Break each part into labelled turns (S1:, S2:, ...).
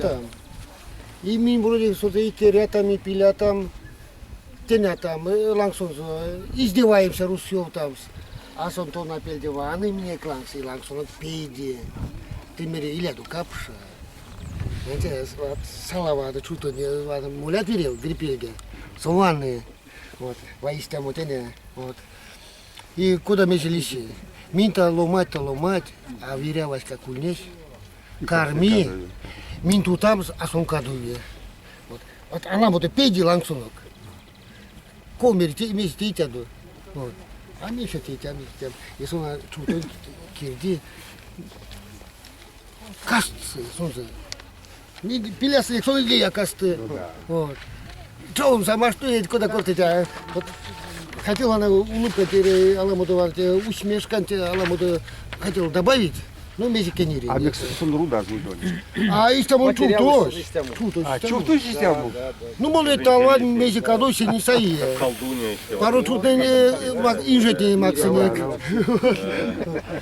S1: Там. И минь вроде что-то и керятам, и пилятам, тенятам, лангсонзо, издеваемся русёвтамс. А сон тона пельде ваны минек лангс, и лангсонок пейди. Ты мери, илядо капша. Знаете, вот салава, чувто не молят вирев, вирьпельге. Сон ваны. Вот, ва истямо тене. Вот. И кода мезе лиси. Минь-то ломать-то ломать, а виряваськак ульнесь. Карми, минь тутамс, а сон кадови. Вот. Вот она вот пейди лангсонок. Ков мери, тейтядо. Вот. А Миша тейтям, тейтям. И сон чувтонь кирди. Касты сонзэ. Пилясы, сон идея касты. Вот. Что он сама что едет, куда кортить, а? Вот хотела она улыбка аламодо усмешка аламодо хотела добавить, ну мезе кенери.
S2: А мекс сон рудаз
S1: А истямо чувтось.
S2: Чувтось. А чувтось истямо?
S1: Ну, мол, это алва мезе кадось не саи.
S3: Колдунья еще.
S1: Пару чувтне инжетне максынек.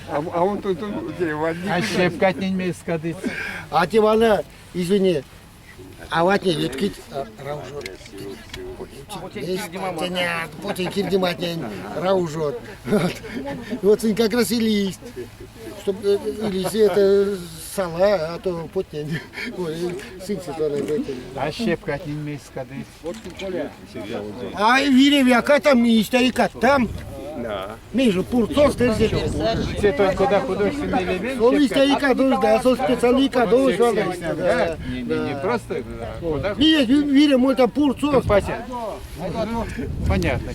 S2: А он тут
S4: А щепкатнень мейс кадыть.
S1: А те вана, извини, аватне веткить раужот. Потень кирдиматнень раужот. Вот как раз и лист. Чтобы лист это сала, а то потень. Ой, сын
S4: А щепкатнень мейс кадыть.
S1: А вирев там и старика там.
S2: Да.
S1: Между пурцос
S4: Те только куда художественный элемент.
S1: Сон историка да, сон специалика
S4: Да, не, не, не просто куда.
S1: Вире, мой там пурцос.
S4: Понятно.